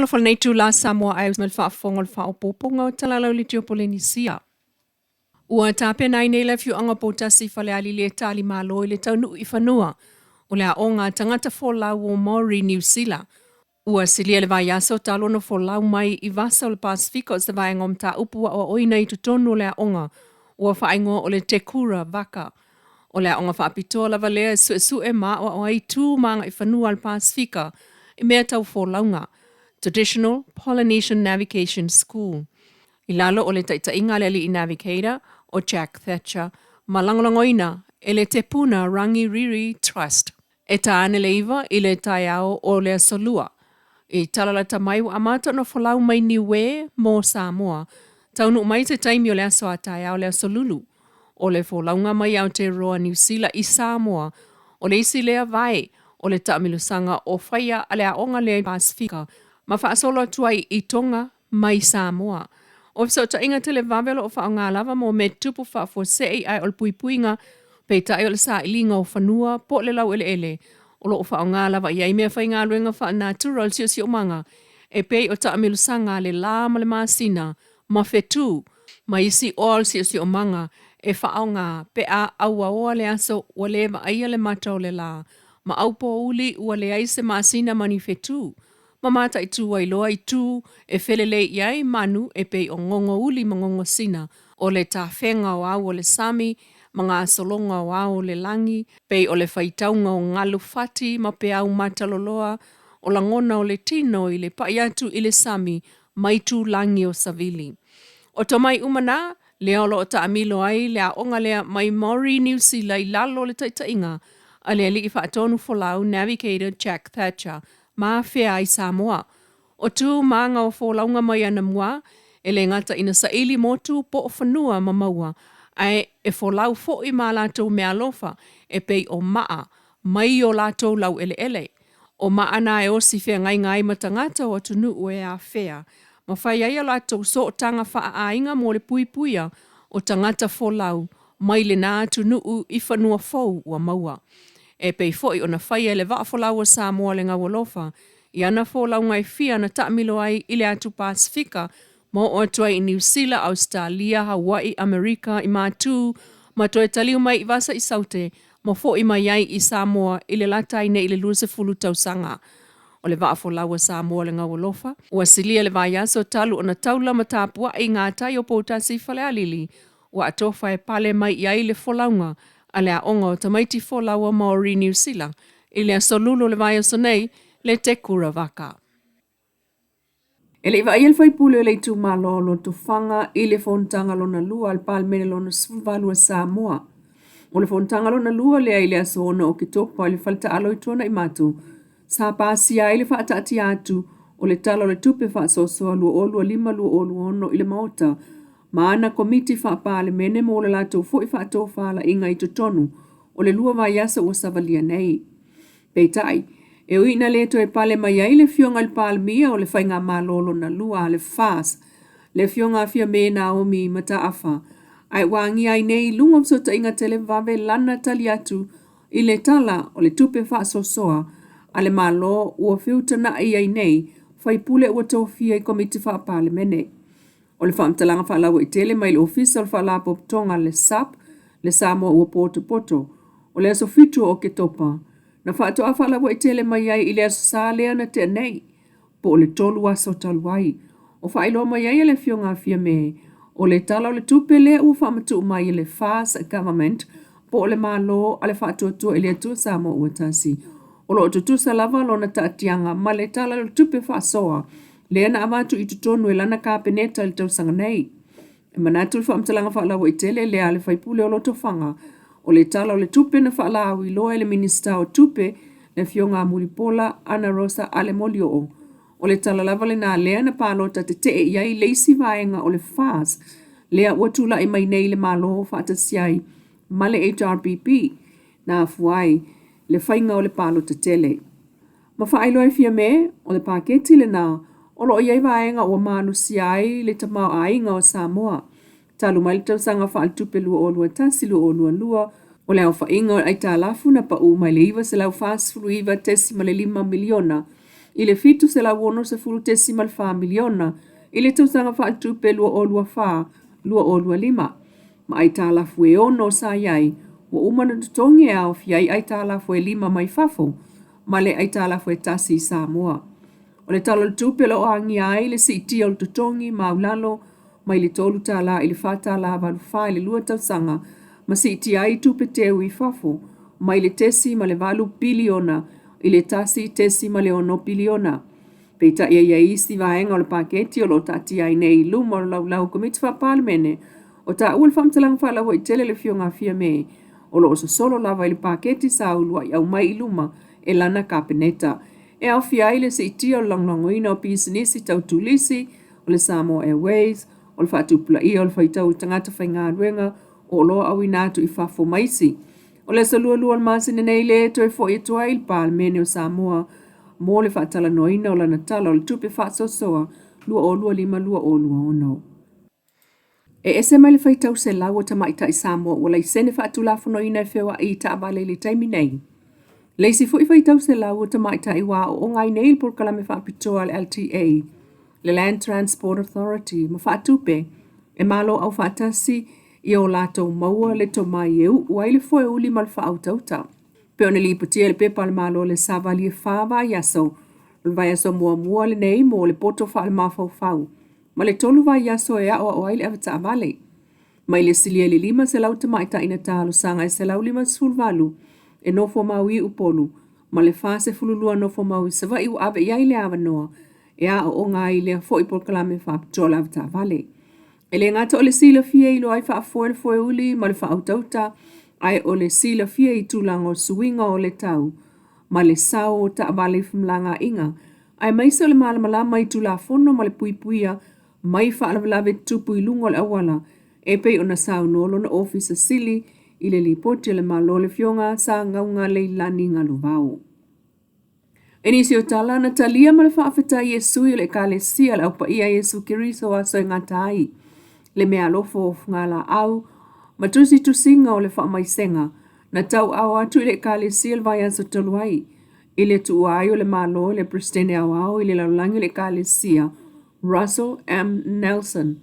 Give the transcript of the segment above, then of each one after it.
Talofa i lenei itula Samoa ae ma le faafofoga o le faaopoopoga o Tala Laueleele o Polenisia. Ua tapena ai nei le afioaga o Poutasi i Falealili e tali malo i le taunuu i fanua o le aoga a tagata folau o Maori Niu Sila. Ua silia le vaiaso talu ona folau mai i Vasa o le Pasefika o se vaega o mataupu aoaoina i totonu o le aoga ua faaigoa o le Te Kura Vaka. O le aoga faapitoa lava lea e suesue ma aoao ai tu ma agaifanua a le Pasefika i mea tau folauga, Traditional Polynesian Navigation School. I lalo o le taitaiga a le alii navigator o Jack Thatcher ma lagolagoina e le Te Puna Rangiriri Trust. E ta ane le 9 i le taeao o le Aso Lua. I tala lata mai ua amata ona folau mai Niue mo Samoa. Taunuu mai se taimi o le aso a taeao le Aso Lulu. O le folauga mai Aotearoa Niu Sila i Samoa o le isi lea vae o le taamilosaga o faia a le aoga lea i Pasefika ma faasolo atu ai i Tonga mai Samoa. O fesootaiga televave o lo o faaaoga lava mo mea tutupu faafuasei ae o le puipuiga, peitai o le sailiga o fanua po o le laueleele o lo o faaaoga lava i ai meafaigaluega faalenatura o le siosiomaga e pei o taamilosaga a le la ma le masina ma fetu ma isi oa o le siosiomaga e faaaoga pe a auaoa le aso ua le vaaia le mata o le la ma aupouli ua leai se masina ma ni fetu ma mataitu ai loa i tu e felelei i ai manu e pei o gogouli ma gogosina, o le tafega o ao o le sami ma gasologa o ao o le lagi, pei o le faitauga o galu fati ma peau mataloloa, o lagona o le tino i le paʻi atu i le sami ma itulagi o savili. O tomai uma na, lea o lo o taamilo ai le aoga lea mai Maori Niu Sila i lalo o le taitaiga a le alii faatonu folau Navigator Jack Thatcher ma afea ai Samoa. O tu ma aga o folauga mai anamua, e le gata ina saili motu po o fanua ma maua, ae e folau foi ma latou meaalofa e pei o maa mai o latou laueleele. O maa na e osi feagaiga ai ma tagata o atunuu e afea ma fai ai a latou sootaga faaaiga mo le puipuia o tagata folau mai lena atunuu i fanua fou ua maua. E pei foi ona faia e le Vaa Folau o Samoa le Gaualofa i ana folauga e fia na taamilo ai i le atu Pasefika ma oo atu ai i Niu Sila, Ausetalia, Hawaii, Amerika, i Matu, ma toe taliu mai i Vasa i Saute ma foʻi mai ai i Samoa i le lata ai nei i le 20 tausaga. O le Vaa Folau a Samoa le Gaualofa, ua silia le vaiaso talu ona taula ma tapuai i ngā tai o Poutasi i Falealili, ua atofa e pale mai i ai le folauga a le aoga o tamaiti folau a Maori Niu Sila i le aso Lulu o le vaiaso nei, le Te Kura Vaka. E le i vaaia le faipule o le itumalo o Lotofaga i le fonotaga lona lua a le Palemene lona 18 a Samoa. O le fonotaga lona lua lea i le aso 6 o Oketopa i le faletaalo i Tuanaimato, sa pasia ai le faataatia atu o le Tala o le Tupe Faasoasoa 2025/2026 i le Maota ma ana Komiti Faa-Palemene mo le latou foi faatofalaiga i totonu o le lua vaiaso ua savalia nei. Peitai, e ui ina le toe pale mai ai le Afioga i le Palemia o le Faigamalo lona lua a le FAS, le Afioga a Fiame Naomi Mataafa, ae ua agia ai nei i luga o fesootaiga televave lana tali atu i le Tala o le Tupe Faasoasoa a le Malo ua feutanaʻi ai nei faipule ua tofia i Komiti Faa-Palemene. O le faamatalaga faalauaitele mai le Ofisa o le Faalapotopotoga a le SAP, le Samoa Ua Potopoto, o le aso 7 o Oketopa, na faatoa faalauaitele mai ai i le Aso Sa lea na tea nei, po o le tolu aso talu ai. O faailoa mai ai e le Afioga a Fiame, o le Tala o le Tupe lea ua faamatuu mai e le FAS Government po o le Malo a le Faatuatua i le Atua Samoa ua Tasi, o lo o tutusa lava lona taatiaga ma le Tala o le Tupe faasoa lea na avatu i totonu e lana Kapeneta i le tausaga nei. E manatu le faamatalaga faalauaitele lea a le faipule o Lotofaga, o le Tala o le Tupe na faalauiloa e le Minisita o Tupe, le Afioga a Mulipola Anarosa Ale Molioo. O le tala lava lena lea na palota tetee i ai le isi vaega o le FAS lea ua tulai mai nei i le Malo faatasi ai ma le HRPP na afua ai le faiga o le palota tele. Ma faailoa e Fiame, o le paketi lena o lo o i ai vaega ua malosia ai le tamaoaiga o Samoa talu mai le tausaga faaletupe 2021/2022, o le aofaiga o le aitalafu na pau mai le $949.5 miliona i le $760.4 miliona i le tausaga faaletupe 2024/2025, ma aitalafu e 6 sa i ai ua uma ona totogi e aofia ai aitalafu e 5 mai fafo ma le aitalafu e 1 i Samoa. O le Tala o le Tupe o lo o agia ai le siitia o le totogi maualalo mai le $3 i le $4.84 i le 2 tausaga ma siitia ai tupe teu i fafo mai le 0.8 piliona i le 1.6 piliona. Peitai e i ai isi vaega o le paketi o lo o taatia ai nei i luma o le laulau a Komiti Faa-Palemene o taua le faamatalaga faalauaitele a le Afioga a Fiame o lo o sosolo lava i le paketi sa uluai aumai i luma e lana Kapeneta e aofia ai le siitia o le lagolagoina o pisinisi tau turisi, o le Samoa Airways, o le faatupulaia o le faitau o tagata faigaluega o oloa auina atu i fafo ma isi. O le aso lualua o le masina nei lea e toe foi atu ai i le Palemene o Samoa mo le faatalanoaina o lana Tala o le Tupe Faasoasoa 2025/2026. E ese mai le faitau selau o tamaitai Samoa ua laisene faatulafonoina e feoai i taavale i le taimi nei. Le isi foi faitau selau o tamaitai ua aooga ai nei i le polokalame faapitoa a le LTA, le Land Transport Authority, ma faatupe e Malo Aufaatasi ia o latou maua le tomai e uu ai le foeuli ma le faautauta. Pei ona lipotia i le pepa a le Malo i le Savali e fa vaiaso, o le vaiaso muamua lenei mo le poto faalemafaufau ma le tolu vaiaso e aoao ai le avetaavale. Mai le silia i le 500 tamaitai na talosaga e 158 e nofomau i Upolu ma le 42 nofomau i Savaii ua ave i ai le avanoa e aooga ai i lea foi polokalame faapitoa o le avetaavale. E le gata o le silafia e iloa ai faafoe le foeuli ma le faautauta, ae o le silafia i tulaga o suiga o le tau ma le sao o taavale i femalagaaiga, aemaise o le malamalama i Tulafono ma le puipuia mai faalavelave tutupu i luga o le auala e pei ona saunoa lona Ofisa Sili i le Lipoti a le Malo le Afioga Sagauga Leilani Galuvao. I nisi o tala na talia ma le faafetai e sui o le Ekalesia le Au Paia a Iesu Keriso aso e gata ai le meaalofa o fugalaau ma tusitusiga o le faamaisega na tauaao atu i le Ekalesia le vaiaso talu ai i le tuua ai o le Malo i le Peresetene Aoao i le Lalolagi o le Ekalesia Russell M. Nelson.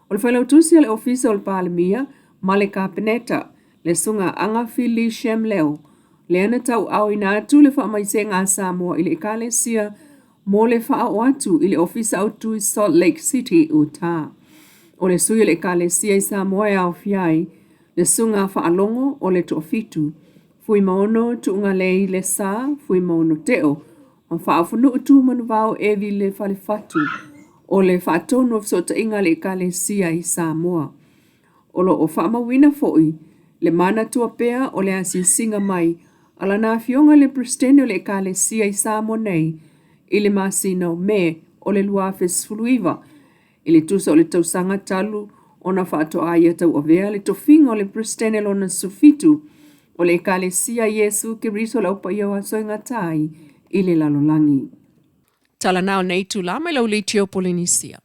O le Failautusi a le Ofisa o le Palemia ma le Kapeneta, le Susuga Aga Fili Shem Leo, lea na tauaaoina atu le faamaisega a Samoa i le Ekalesia mo le faaoo atu i le Ofisa Autu i Salt Lake City, Utah. O le sui o le Ekalesia i Samoa e aofia ai le Susuga Faalogo o le Toafitu, Fuimaono Tuugalei Lesa, Fuimaono Teo, ma Faaofonuu Tumanuvao Evi Le Falefatu o le Faatonu o Fesootaiga a le Ekalesia i Samoa. O lo o faamauina foi le manatua pea o le asiasiga mai a Lana Afioga i le Peresetene o le Ekalesia i Samoa nei i le masina o Me o le 2019 i le tusa o le tausaga talu ona faatoa ia tauavea le tofiga o le Peresetene lona 17 o le Ekalesia Iesu Keriso le Au Paia o Aso e Gata ai i le Lalolagi. Tala na o nei itula mai lau leitio Polenisia.